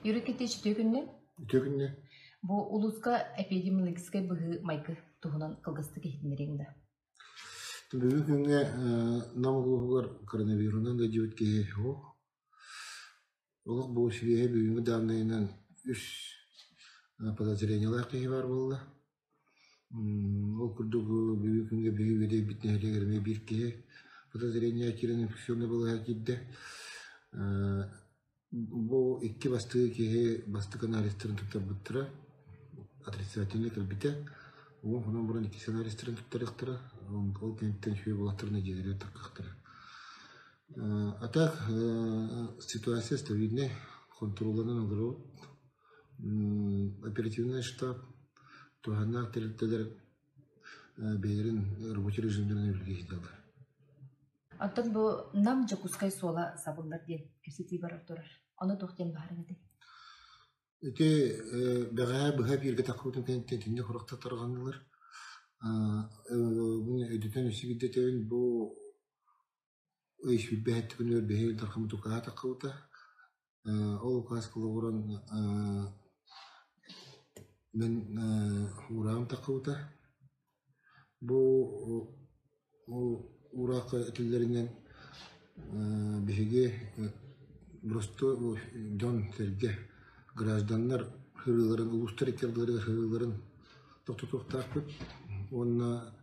Юрий Никитич, үтүө күнүнэн. Үтүө күнүнэн. Бу улууска эпидемиологическай быһыы-майгы туһунан кылгастык иһитиннэриэҥ да? Бүгүн күҥҥэ Нам улууһугар коронавирунан ыалдьыбыт киһи суох. Олох бу сибиэһэй бүгүҥҥү дааннайынан үс подозрениелаах киһи баар буолла. Ол курдук бүгүҥҥү күҥҥэ биһиги үөдэйбит нэһилиэгэр эмиэ биир киһи подозрение киирэн инфекционнай балыыһаҕа киирдэ. Бу икки бастакы киһи бастакы анализтарын туттарбыттара, отрицательнай кэлбитэ. Уон хонон баран иккис анализтарын туттарыахтара, ол кэнниттэн үчүгэй буоллахтарына дьиэлэригэр таххахтара. А так ситуация стабильнай, хонтуруолланан олоробут. Оперативный штаб, туһааннаах тэрилтэлэр бэйэлэрин рабочай режимнэринэн үлэлии сылдьаллар. Оттон бу Нам Дьокуускай суола сабыллар диэн кэпсэтии барар турар. Ону туох диэн баһарыҥ этэй? Ити бэҕэһээ быһа бииргэ таххыбытын кэнниттэн итинник сурахтар тарҕаннылар. Мин өйдөтөн өссө биирдэ этэбин, бу ый сүүрбэ сэттэ күнүгэр биһиги Дархаммыт укааһа таххыбыта. Ол укааска олоҕуран мин уураҕым таххыбыта. Бу уураахха этиллэринэн биһиги боростуой дьон-сэргэ гражданнар сырыыларын, улуустар икки ардыларыгар сырыыларын тохтотуохтаахпыт уонна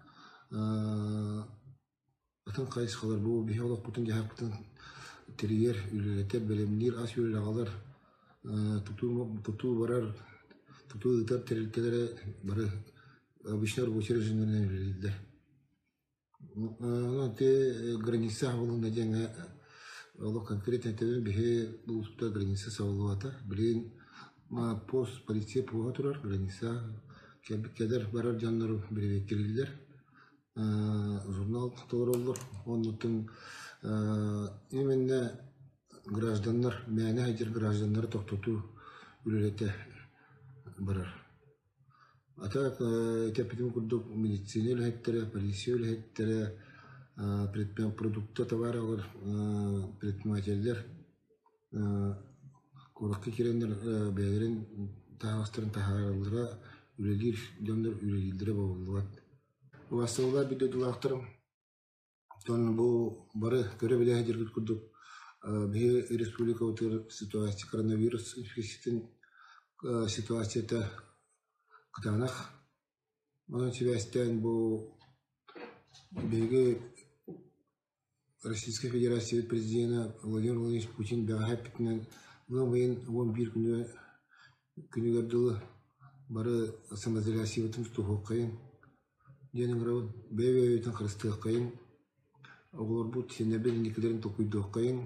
атын хайысхалар бу биһи олохпутун-дьаһахпытын тэрийэр, үлэлэтэр, бэлэмниир ас-үөл аҕалар, тутуу барар, тутуу ыытар тэрилтэлэрэ бары обычно рабочий режимнэринэн үлэлииллэр. Онон ити граница сабылынна диэҥҥэ олох конкретно этэбин биһи улууспутугар граница сабыллыбата. Билигин пост полиция поһа турар, граница кэлэр барар дьоннору бэрэбиэркэлииллэр. Журнал толороллор. Оннуттан именно гражданнар, мээнэ сылдьар гражданнары тохтотуу үлэлэтэ барар. А так этэппитим курдук медицина үлэһиттэрэ, полиция үлэһиттэрэ, продукта товар ылар предпринимателлэр куоракка киирэннэр бэйэлэрин таһаҕастарын таһаараллара, үлэлиир дьоннор үлэлииллэрэ бобуллубат. Убастабыллаах биир дойдулаахтарым, оттон бу бары көрө-билэ сылдьаргыт курдук биһиги республикабытыгар ситуация коронавирус инфекциятын ситуацията кытаанах. Онон сибээстээн бу биһиги Российскай Федерация президенэ Владимир Владимирович Путин бэҕэһээ эппитинэн ыам ыйын 11 күнүгэр дылы бары самоизоляциябытын тутуһуоххайыҥ диэн ыҥырабын. Бэйэ-бэйэбитин харыстыаххайыҥ, оҕолорбут, сиэннэрбит инникилэрин толкуйдуоххайыҥ,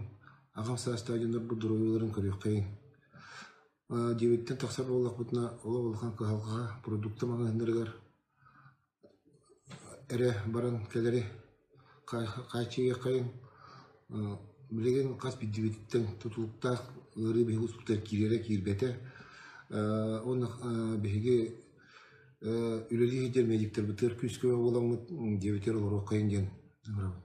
аҕам саастаах дьоннорбут доруобуйаларын көрүөххэйиҥ. Дьиэбиттэн тахсар буоллахпытына, олох улахан кыһалҕаҕа продукта маҕаһыыннарыгар эрэ баран кэлэри хааччыйыаххайыҥ. Билигин хас биирдиибититтэн тутулуктаах ыарыы биһиги успутугар киирэрэ киирбэтэ. Уонна биһиги үлэлии сылдьар медиктарбытыгар күүс-көмө буоламмыт дьиэбитигэр олоруоххайыҥ диэн ыҥырабын.